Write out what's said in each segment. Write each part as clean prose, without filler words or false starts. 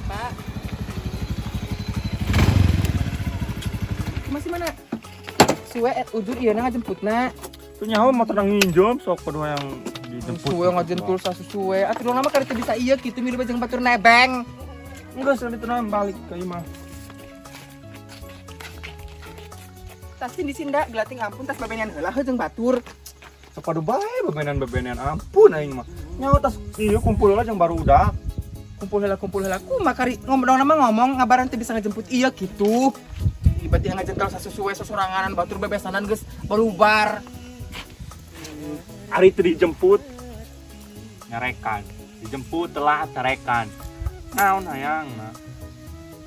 Pak. Masih mana? Suwe et ujur ieu na ngajemputna. Tuh nyaho motor nang nginjem sok kudu yang dijemput. Suwe ngajentul sasusuwe. Atuh lama kali teu bisa ieu kitu milu jeung batur nebeng. Enggak, sudah itu balik ke imah. Tas di sinda gelating ampun tas babenean heula heuh jeung batur. Sok padu bae bebenan-bebenan ampun aing mah. Nyaho tas ieu kumpul lah jeung baru udah. Kumpul heula kumaha kari ngomong nama ngomong ngabaran teu bisa ngejemput ieu kitu. Tiba-tiba ngajentul sasusuwe sosoranganan batur bebesanan geus balubar. Ari teu dijemput nyarekan. Dijemput telat carekan. Naon hayang nah.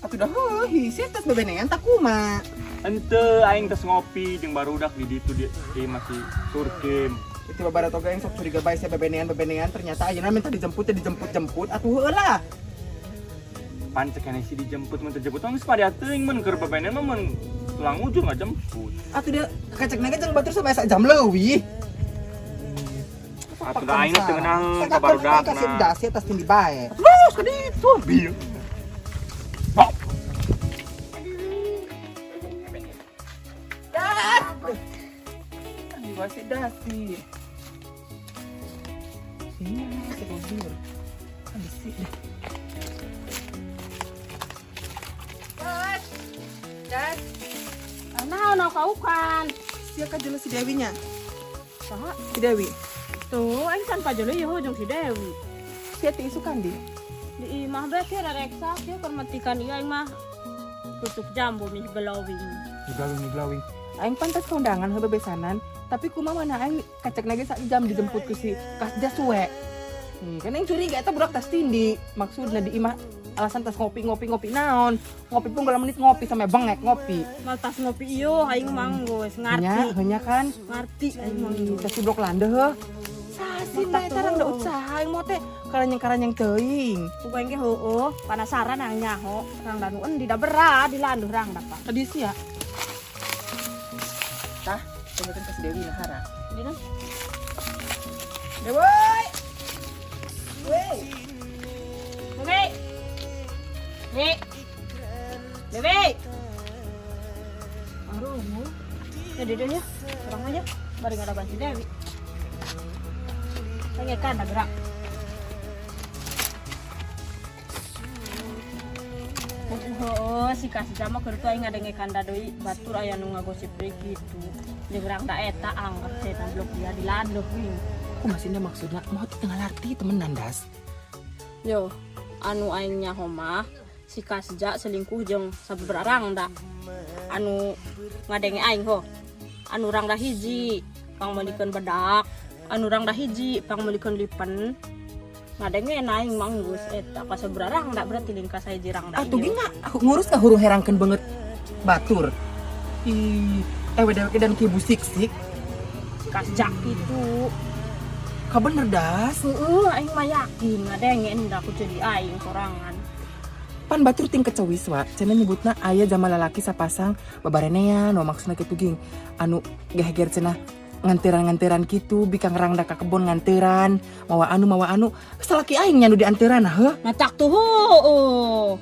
Atuh dah heuh hisi tas bebenean tak kumaha. Ente aing tes ngopi jeung barudak di ditu di masih surkim. Itu babara toga yang sok curiga bae sia bebenean-bebenean ternyata ayeuna minta dijemput teh dijemput-jemput atuh heueuh lah. Pan cek keneh si dijemput mun teu jemput mah geus pada teuing mun keur bebenean mah mun tulang ujung ngajemput. Atuh dia kacek nage jeung batur sampai sak jam leuwih. Atuh da aing teu ngeunaheun ka barudak Kasih dasi atas tindi bae. Terus ka ditu bieu. Bok. Dasi dasi. Sini sebujur. Besi deh. Das. Das. Naon kaukan? Sia ka jelas si Dewinya. Saha? Si Dewi. Tuh, aing kan pajolo ieu jeung si Dewi. Sia ti isukan di. Di imah bae kieu reksa kieu keur metikan ieu aing mah. Tutuk jambu mih glowing. Glowing glowing. Aing pantas kondangan heuh bebesanan, tapi kumaha mana aing kacek nage sak jam dijemput ku si Kasja suwe. Kan aing curiga eta budak tas tindi. Maksudna di imah alasan tas ngopi ngopi ngopi naon. Ngopi pun menit ngopi sampai bengek ngopi. Mal tas ngopi ieu aing mah geus ngarti. Nya, heunya kan ngarti aing mah. Tas si blok lande heuh. Sasin mah eta rang da usaha aing mah teh karanyeng-karanyeng teuing. Ku aing ge heueuh, panasaran aing nyaho, rang danu endi da berat di landuh rang da Pak. Tadi sia. Tah, tungguin ke si Dewi nahara. Dina. Dewi. Wei. Dewi. Dewi. Dewi. Aduh, ya dede ya, kurang aja. Bari ngadaban si Dewi. Pengekan dah gerak. Oh, si kasih sama keur tuh aing ngadengekan da deui batur aya nu ngagosip deui kitu. Jeung rang da eta anggap setan blok dia di landuh kuing. Kumaha sih maksudna? Mau teu ngalarti temenan das. Yo, anu aing nyaho mah si Kasja selingkuh jeung sababaraha rangda. Anu ngadenge aing ho. Anu rangda hiji pangmeulikeun bedak, anu rangda hiji pangmeulikeun lipen. Ngadenge aing mah geus eta ka sababaraha rangda berarti lin ka sahiji rangda. Atuh ge aku ngurus ka huru herangkeun beungeut batur. Ih, ewe dewek dan ki busik-sik. Si Kasja kitu. Ka bener das? Heeh, aing mah yakin ngadenge enda ku jadi aing sorangan. Pan batur ting kecewis wa, cenah nyebutna aya jama lalaki sapasang babarenean, no maksudna kitu ging. Anu geheger cenah nganteran-nganteran kitu, bikang rangda ka kebon nganteran, mawa anu mawa anu, salaki aing nya nu dianteran heuh. Macak tuh heueuh.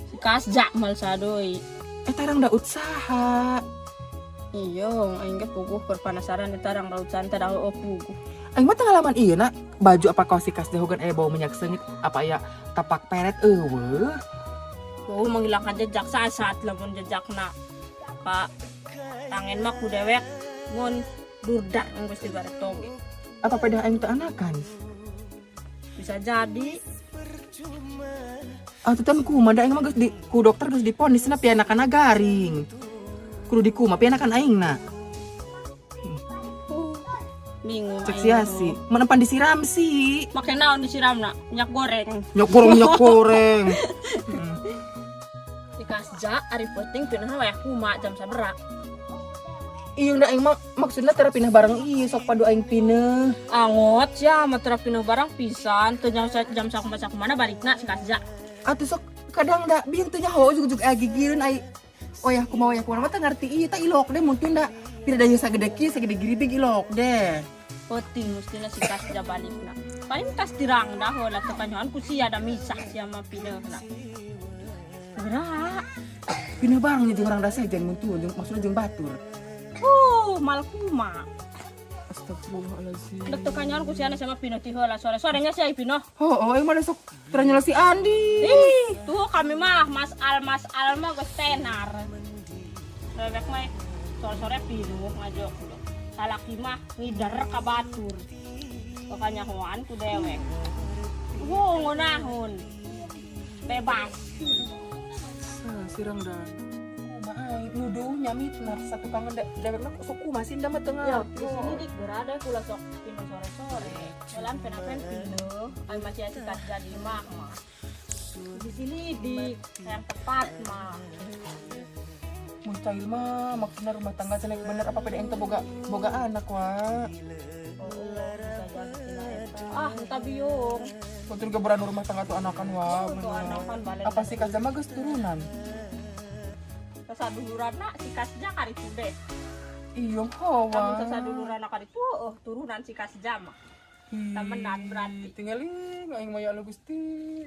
Si Kasja mal sadoi. Eta rangda utsaha. Iya, aing ge puguh perpanasaran eta rangda utsaha teh da heueuh puguh. Aing mah pengalaman ieu na, baju apa kaos si Kasja hogan aya bau minyak seungit, apa aya tapak peret eueuh. Bau menghilangkan jejak sasat lamun jejakna ka tangen mah ku dewek ngun durdak geus dibare toge. Apa pedah aing teu anakan? Bisa jadi. Atuh tan kumaha da aing mah geus di ku dokter geus diponis na pianakan garing. Kudu dikumaha pianakan aing na. Bingung. Cek Aing sia mah. sih, mana pan disiram sih. Make naon disiramna? Minyak goreng. Minyak goreng, minyak goreng. Si Kasja ari penting pindah wayah kuma jam sabaraha? Iya ndak aing mah maksudna tera pindah bareng ieu sok padu aing pineh. Angot ya, mah tera pindah bareng pisan, teu jam jam sakumaha sakumana balikna si Kasja. Atuh sok kadang da bieu teu nyaho ujug-ujug aya gigireun ai wayah kumaha wayah kumaha mah teu ngarti ieu teh ilok deh mungkin da pira daya sagede kieu sagede giribig ilok deh. Penting mustina si Kasja balikna. Paling tas dirang dah heula teu kanyohan ku sia da misah sia mah pinehna. Gerak. Pindah bareng jeung urang da sejen mun tuh jeung maksudna jeung batur. Mal kuma. Astagfirullahalazim. Dek teu kanyohan ku sia sama pineh ti heula sore-sorenya sia pineh. Oh, aing mah sok tera nyala si Andi. Ih, tuh kami mah Mas Al Mas Al mah geus tenar. Bebek mah sore-sore pinuh ngajok. Salaki mah ngider ka batur. Pokoknya hoan ku dewek. Wuh, ngunahun. Bebas. Sirang dan kumaha aing nuduh nyamitna satu kangen dewek mah sok kumaha sih da mah teu Ya, ngarti. di sini dik berada kula sok pinuh sore-sore. Jalan penapen pinuh, aing masih asik jadi mah mah. Di sini di yang tepat mah. Mustahil mah maksudna rumah tangga cenah bener apa pada ente boga boga anak wa. Oh, bisa jadi cenah eta. Ah, entah biung. Batur geberan rumah tangga tuh anakan wa. Tuh anakan balik. Apa sih Kasja mah geus turunan? Sasaduluranna si Kasja karitu deh. Iya, hawa. Kamu sasaduluranna karitu, oh turunan si Kasja mah. Temenan berarti. Tinggal aing mah ya Allah Gusti.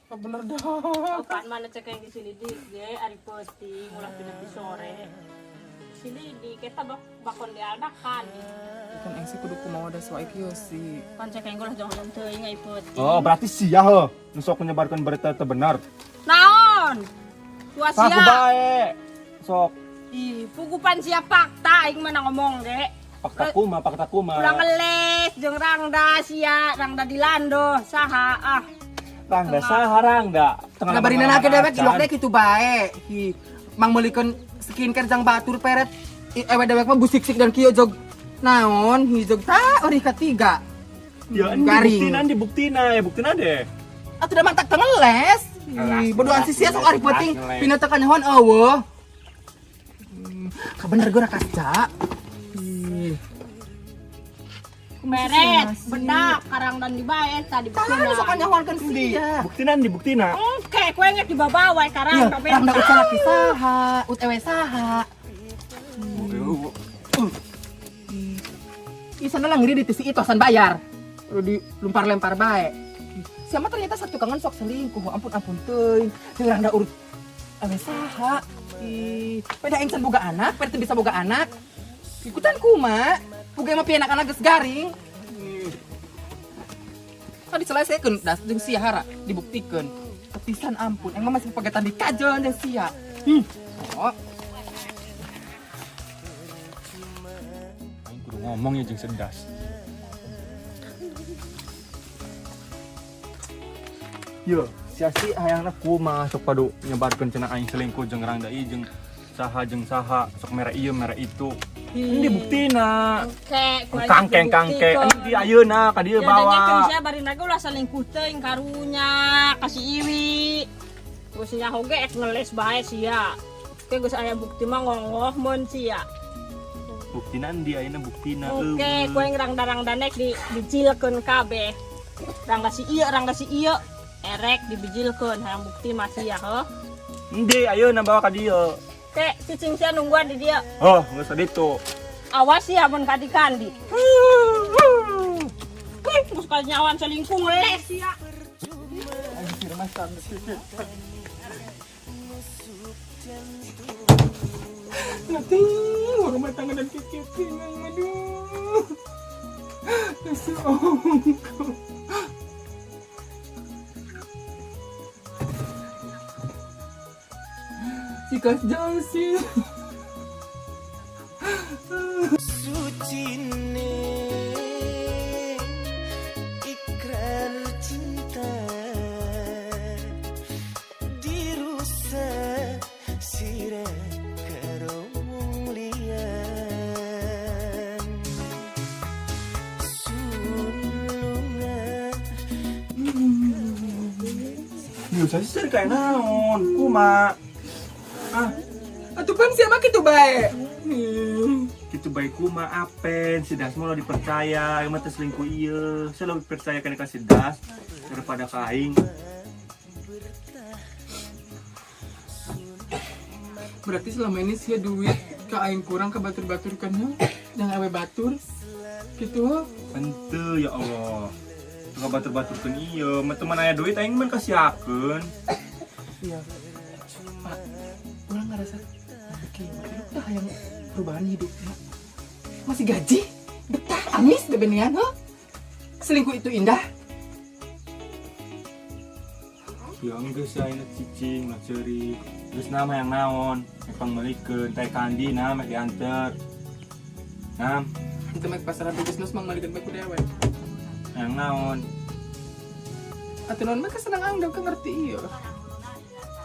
Apa bener dah. Opan mana cek yang di sini di ge ari peuting ulah pindah di sore. Sini di kita bakon di aldakan. Kan aing sih kudu kumaha da soal kieu sih. Pan cek yang ulah jangan teuing ai peuting. Oh, berarti sia heuh nu sok menyebarkan berita teu benar. Naon? Tua Saku sia. bae. Sok Ih, pugupan sia fakta aing mah ngomong ge. fakta kuma, fakta kuma. Ulah ngeles jeung rangda sia, rangda dilando saha ah. Rangda saha rangda. Tengah Ngabarina nage dewek ilok deh kitu bae. Hi, mang meulikeun skincare jang batur peret. Ewe dewek mah busik-sik dan kieu jog naon hi jog ta ori katiga. Ya, Garing. buktina, dibuktina, ya buktina deh. Atuh da mantak teu ngeles. Ngeles, Bodohan ngeles, sih sia sok ari ngeles, penting ngeles. pina teu kanyahoan eueuh. Kabener geura Kasja. Ih. Meret, bedak, karang dan dibae tadi Tah sok kanyahoankeun sia. Buktina, dibuktina. Oke, kue nge dibawa karang Iya, tapi rangda ut salaki saha, ut ewe saha. Ih, sana lah ngiri di tisi itu asan bayar. Udah dilempar-lempar bae. Siapa ternyata satu kangen sok selingkuh. Ampun ampun teuing. Jeung rangda urut ewe saha. Ih, peda aing can boga anak, peda teu bisa boga anak. Ikutan kuma. Puga mah pianak anak geus garing. Kan diselesaikan das jeung sia hara dibuktikeun. Kepisan ampun, aing mah masih pagetan di kajeun jeung sia. Oh. Aing kudu ngomong ya jeung sedas. Yo, sia si hayangna kumaha sok padu nyebarkeun cenah aing selingkuh jeung rangda ieu jeung saha sok mere ieu mere itu. Ini buktina. Oke, kue Kangkeng kangkeng. Ini di ayeuna ka dieu Ya dengekeun bawa. sia bari naga ulah selingkuh teuing karunya kasih iwi. Geus nyaho ge ek ngeles bae sia. Oke geus aya bukti mah ngongoh mun sia. Buktina di ayeuna buktina. Oke, kue ngrangda-rangda nek di bijilkeun kabeh. Rangda si ieu, rangda si ieu. Erek dibijilkeun hayang bukti mah sia heuh. Endi ayeuna bawa ka dieu. Teh, cicing sia nungguan di dieu. Oh, geus ditu. Awas ya mun kadi-kandi. Wih, geus kanyawan selingkuh ngeles sia. Anjir mas Nanti rumah tangga dan kiki aduh. Si Kasja sih. Sucine ikrar cinta. Iya, saya sih kayak naon, kuma. Ah, Atuh pan siapa kitu bae. Kitu bae kuma apen, si Das mah lo dipercaya, aing mah teu selingkuh ieu. Saya lebih percaya kana ka si Das daripada ka aing. Berarti selama ini sia duit ke aing kurang ke batur-batur kan heuh? Yang awe batur. Gitu heuh. Henteu ya Allah. Teu batur-baturkeun ieu, mah teman aya duit aing mah kasihakeun. Iya. Pak, urang ngerasa oke, udah yang perubahan hidupnya. Masih gaji, betah, amis bebenean heuh. Selingkuh itu indah. Ya enggak sih aing cicing lah ceurik. Geus nama yang naon, yang pangmeulikeun teh kandi nah mek dianter. Nam, Itu mah pasar bisnis mang malikeun bae ku dewe. yang naon. Atuh naon mah kesenang aing da ngerti ieu.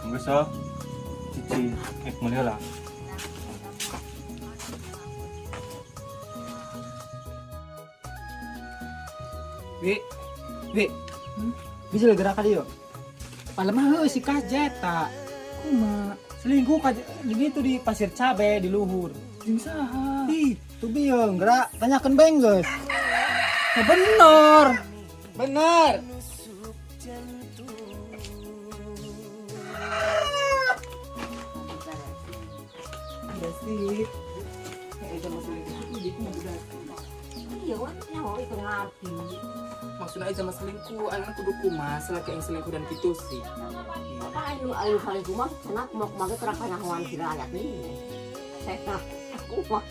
Enggak so. Cicing, ek meuli heula. Wi, Wi, bisa gerak kali yuk. Padahal mah heuh si Kasja eta. Kuma, Selingkuh ka gitu di pasir cabe di luhur. jeung saha? Ih, tuh bieu gerak tanyakeun bae geus. Ya bener. Bener. Iya sih. Ya itu sama selingkuh itu mah udah. Iya, nyaho itu ngerti. Maksudnya aja sama selingkuh, aing kudu kumaha selaki aing selingkuh dan gitu sih. Apa anu anu selingkuh mah cenah kumaha kumaha terang kanyahoan si rakyat nih. Saya aku mah.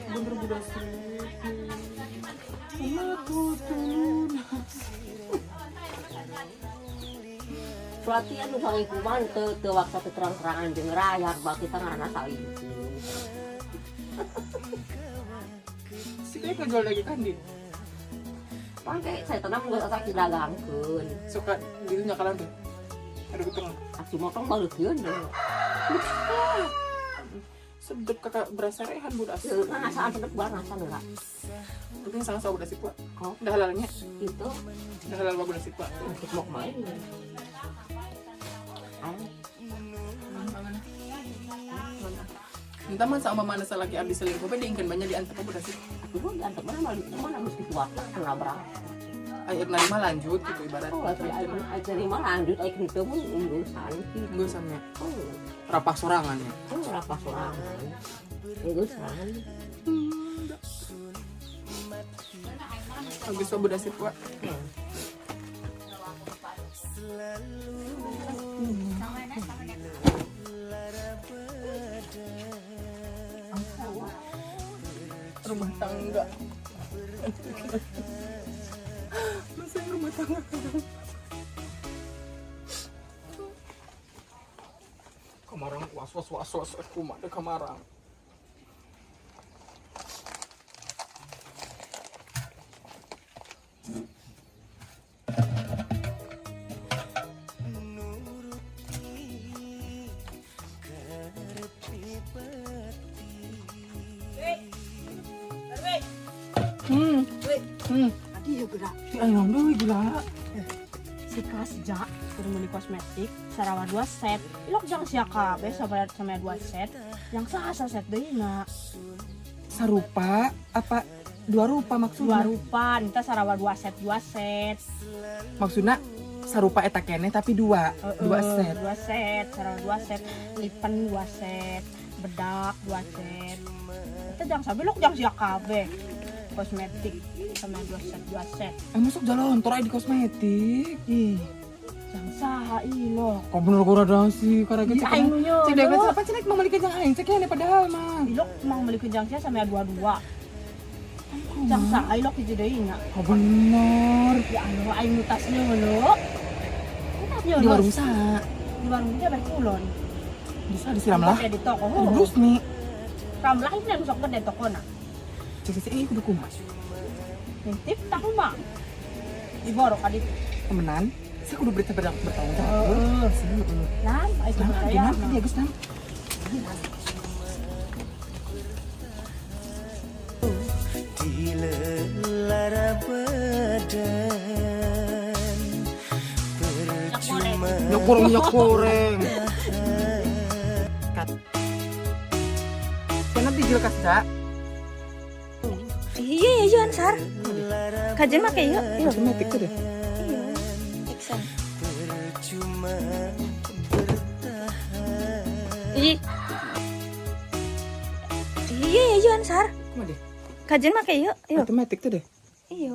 Bener budak sih. Kumaha tuh. Berarti anu selingkuh mah teu teu waktu teu terang-terangan jeung rakyat, berarti kita ngaranna selingkuh. Si kayak ngejual lagi kan di Pangke saya tenang geus asa didagangkeun. suka gitu nyakalan tuh. Aduh ketemu. Atuh motong baleukeun deh. Sedep kakak berasa rehan budak. Teu kan asaan sedep banget asan enggak. Mungkin salah sama budak sih, Pak. Oh. Udah halalnya, Itu udah halal budak sih, Pak. untuk mau main. Entah mah sama mana salah lagi abis selingkuh, tapi diingkan banyak diantep budak sih. Aku tuh diantep mana malah mana mesti kuat nabrak. Ayo nerima lanjut gitu ibarat. Oh, ayo terima lanjut, ayo henteu mun urusan gitu. Enggak sama Oh, rapah sorangan ya. oh rapah sorangan. Urusan. Bagus pak budak sih, Pak. Rumah tangga. Masa yang rumah tangga kamarang was was was was aku mah ada kamarang. Hmm. Hmm. Tadi ya gerak. Si ayo deui gula. Si Kasja keur meuli kosmetik sarawa 2 set. Ilok jang sia kabeh sabar sama 2 set. Yang saha set deui na. Sarupa apa dua rupa Dua maksudnya? rupa, nita sarawa 2 set 2 set. Maksudnya sarupa eta keneh tapi dua, dua set. 2 set, sarawa 2 set, lipen 2 set, bedak 2 set. Eta jang sabe lok jang sia kabeh. Kosmetik sama 2 set 2 set. Masuk jalan tor di kosmetik. Ih, Jang saha ilok. kok bener gua sih karena Ih, cek aing nu cek dewek nyeuleuh. apa cek mau beli jang aing cek ya padahal mah. Ilok mang meuli jang sia sama dua-dua. Jang saha ilok hiji deui na. Kok bener. Ya Allah, aing nu tas nyeuleuh. Tas nyeuleuh. Di warung saha? Di warung teh beh kulon. Bisa disiram lah. Gede di toko. Di blus nih. Ramlah ini nu sok gede tokona. Cek cek kudu kumaha. Nitip tah mah. Diborok ka ditu. Temenan. Saya kudu berita bertanggung jawab. Heeh. Heeh. Nah, aing Nam, percaya. nam, dia Gus nam. Di lelara badan Kurang minyak goreng. Kat. Sana bijil Kasja. Iya ya Jon Sar. Kajen make ieu. Iya. Otomatis tuh deh. Iya. Action. Ih. Iya ya Jon Sar. Kumaha deh? Kajen make ieu. Iya. Otomatis tuh deh. Iya.